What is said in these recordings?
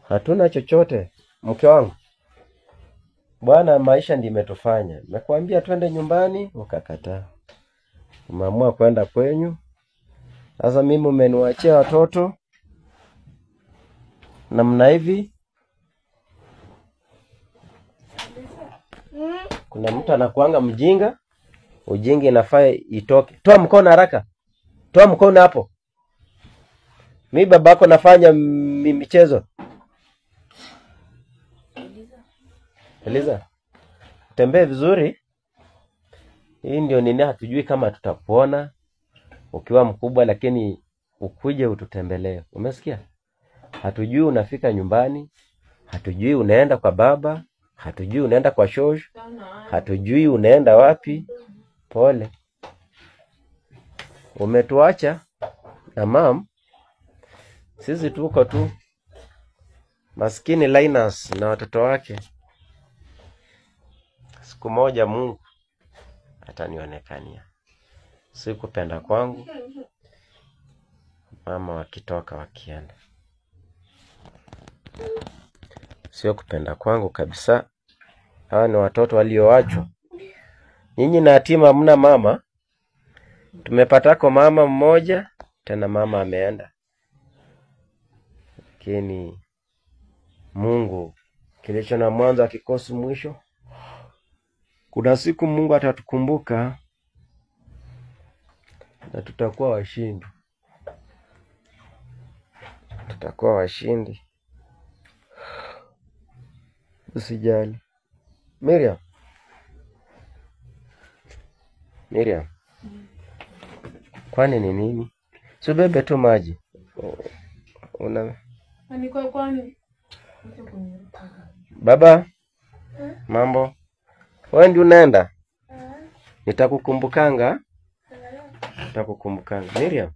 Hatuna chochote, mke wangu. Bwana, maisha ndiyo imetufanya. Nimekuambia twende nyumbani, ukakataa. Umeamua kwenda kwenyu. Sasa mimi umeniachia watoto namna hivi. Kuna mtu anakuanga mjinga, ujinga inafaa itoke. Toa mkono haraka, toa mkono hapo. Mi babako nafanya michezo. Eliza, tembee vizuri. Hii ndio nini, hatujui kama tutakuona ukiwa mkubwa, lakini ukuje ututembelee. Umesikia? Hatujui unafika nyumbani, hatujui unaenda kwa baba, hatujui unaenda kwa shosh, hatujui unaenda wapi. Pole, umetuacha na mam, sisi tuko tu maskini Linus na watoto wake. Siku moja Mungu atanionekania. Sikupenda kwangu, mama wakitoka wakienda, sio kupenda kwangu kabisa. Hawa ni watoto walioachwa. Nyinyi na hatima hamna mama. Tumepatako mama mmoja, tena mama ameenda. Lakini Mungu, kilicho na mwanzo hakikosi mwisho. Kuna siku Mungu atatukumbuka na tutakuwa washindi. Tutakuwa washindi. Usijali. Miriam. Miriam. Kwani ni nini? Subebe tu maji. Una Baba, mambo. Wewe ndio unaenda? Nitakukumbukanga. Nitakukumbukanga. Miriam.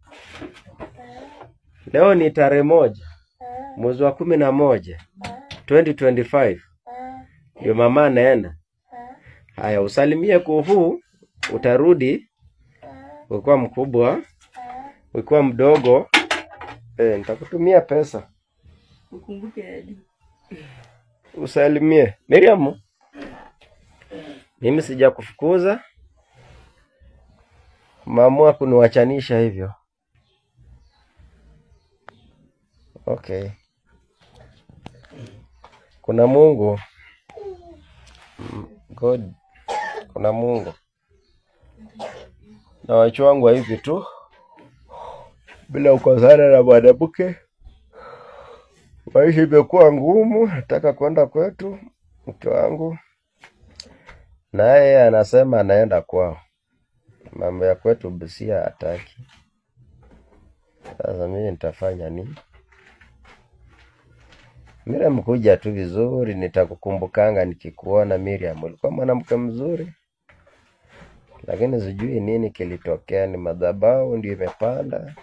Leo ni tarehe 1 mwezi wa 11 2025. Ndio mama anaenda. Haya, usalimie kuhu, utarudi ukiwa mkubwa, ukiwa mdogo, nitakutumia pesa. Ukumbuke hadi. Usalimie. Miriam, mimi sijakufukuza. Maamua kuniwachanisha hivyo. Okay. Kuna Mungu. God. Kuna Mungu. Na wacho wangu hivi tu, bila ukosana na mwanamke. Maisha imekuwa ngumu, nataka kwenda kwetu. Mke wangu naye anasema anaenda kwao. Mambo ya kwetu Busia hataki. Sasa mimi nitafanya nini? Miriam, kuja tu vizuri, nitakukumbukanga nikikuona. Miriam, ulikuwa mwanamke mzuri, lakini sijui nini kilitokea. Ni madhabahu ndio imepanda.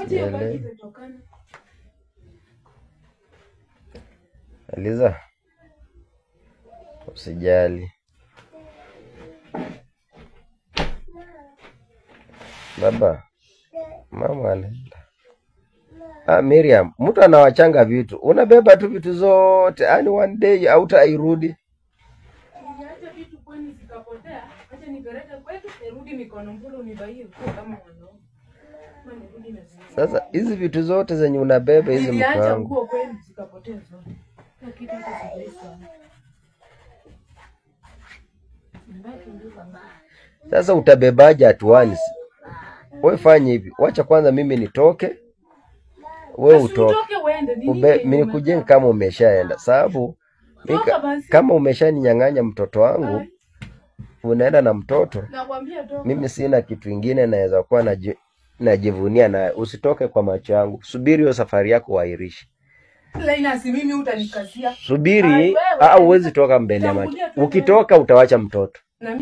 Sielewi. Eliza, usijali. Baba, mama anaenda. Ah, Miriam, mtu anawachanga vitu. Unabeba tu vitu zote. Yaani one day hautairudi. Niache vitu kwani zikapotea, acha nipeleke kwetu nirudi mikono mbulu unibaie nguo kama mwanaume. Sasa hizi vitu zote zenye unabeba hizi, mke Niliacha wangu. nguo kwenu zikapotea zote. Kila kitu hata sijaisoma. Sasa utabebaje at once? Wewe fanya hivi, wacha kwanza mimi nitoke, wewe Basi utoke. utoke uende, ni nini yenye Mimi nikuje umekaa? kama umeshaenda, sababu Toka basi. kama umeshaninyang'anya mtoto wangu, Ai, unaenda na mtoto, nakwambia toka. mimi sina kitu ingine naweza kuwa najivunia naye. Usitoke kwa macho yangu, subiri hiyo safari yako uahirishe. Linus, mimi utanikazia. Ai, Subiri, wewe, huwezi toka mbele ya macho. Tangulia tu wewe. Ukitoka utawacha mtoto. Na